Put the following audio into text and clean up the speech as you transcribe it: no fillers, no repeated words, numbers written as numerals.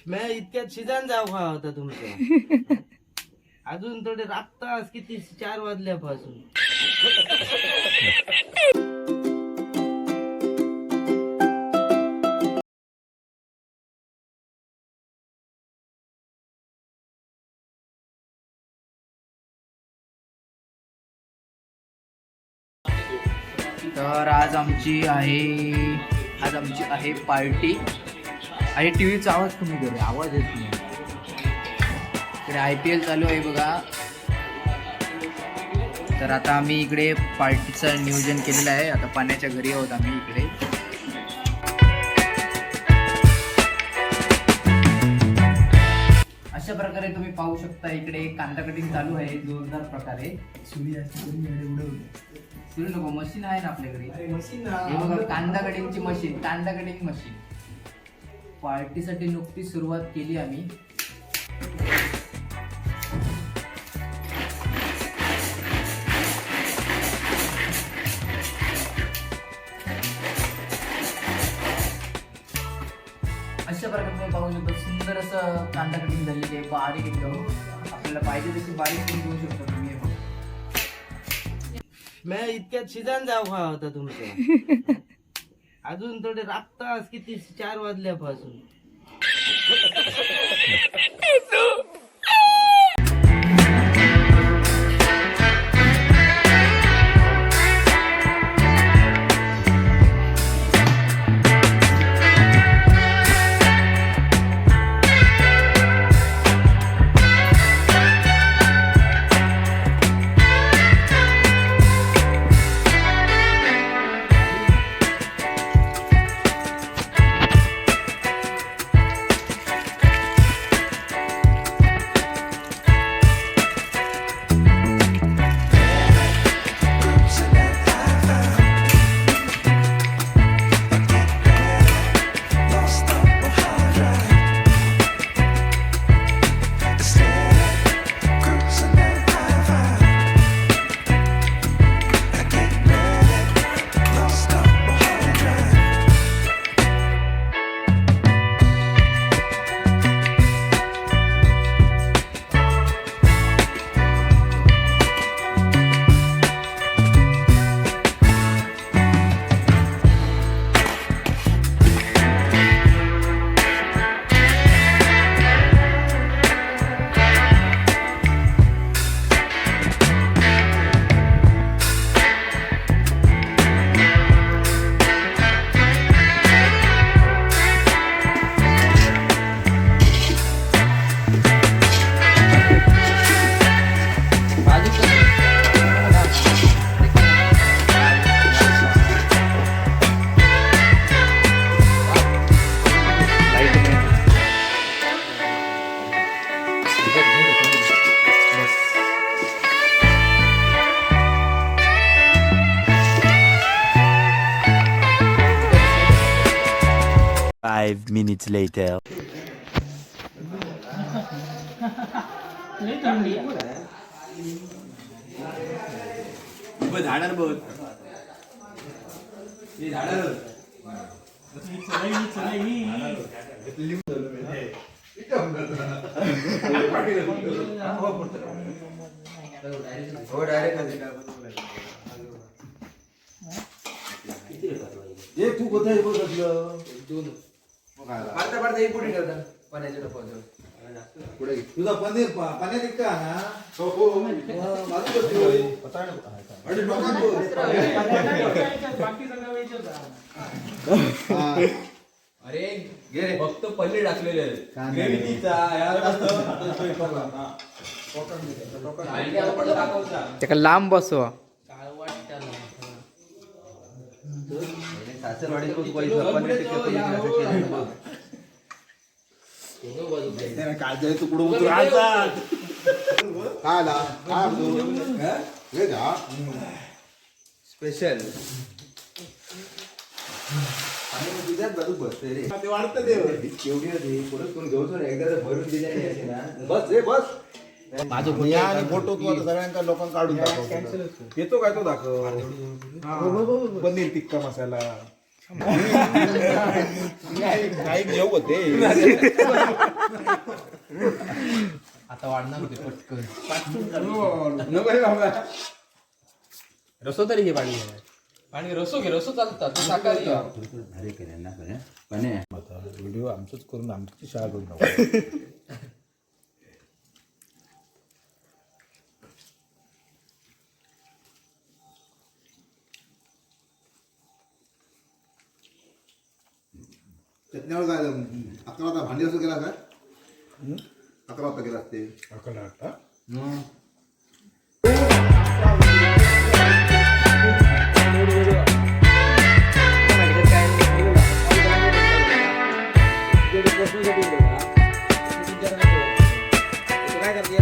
मी इतक्यात शिजान जाऊ खा होता तुमचं. अजून थोडे राबतास किती 4 वाजल्यापासून. तर आज आमची आहे पार्टी. आणि टी व्हीचा आवाज कमी करू, आवाज येत नाही. इकडे IPL चालू आहे बघा. तर आता आम्ही इकडे पार्टीचं नियोजन केलेलं आहे. आता पाण्याच्या घरी आहोत आम्ही इकडे. अशा प्रकारे तुम्ही पाहू शकता इकडे कांदा कटिंग चालू आहे जोरदार प्रकारे. सुरू नको, मशीन आहे ना आपल्याकडे. हे बघा कांदा कटिंगची मशीन, कांदा कटिंग मशीन. पार्टीसाठी नुकतीच सुरुवात केली आम्ही. अशा प्रकारे तुम्ही पाहू शकता सुंदर असं कांदा कटिंग झालेली आहे, बारीक एकदम. आपल्याला पाहिजे तशी बारीक करून घेऊ शकता तुम्ही. हे बघा. मी इतक्यात शिजान जाऊ खा होता तुमचं. अजून थोडे राबतास किती 4 वाजल्यापासून. Five minutes later. तू कुठे बघितलं? पाडता पाडता एक पुढे ठेवता पाण्याच्या डब्याजवळ. तुझा पनीर पाण्यात इतका ना. हो हो. आणि अरे फक्त पल्ले टाकलेले आहेत. त्याका लांब बसवा. काय तुकडं उतरून स्पेशल. तुझ्याच बाजू बसते रे. ते वाढतं ते केवढी होती पुढे कोण घेऊन एकदा जर भरून दिल्या नाही असे ना. बस रे बस. या आणि फोटो तू आता सगळ्यांका लोकांना काढून दाखव. येतो काय तो दाखव. पनीर टिक्का मसाला. नाही जेवत ते. आता वाढणार होते पटकन. नको रे बाबा. रसो तरी घे पाणी पाणी रसो घे, रसो चालतात, तो शाकाहारी आहे. भारी केलं ना पण, पण व्हिडिओ आमचंच करून आमची शाळा करू नको. चटण्यावर काय 11 वाजता भांडी असं गेला का? 11 वाजता गेला असते. 11 वाजता. काय करते?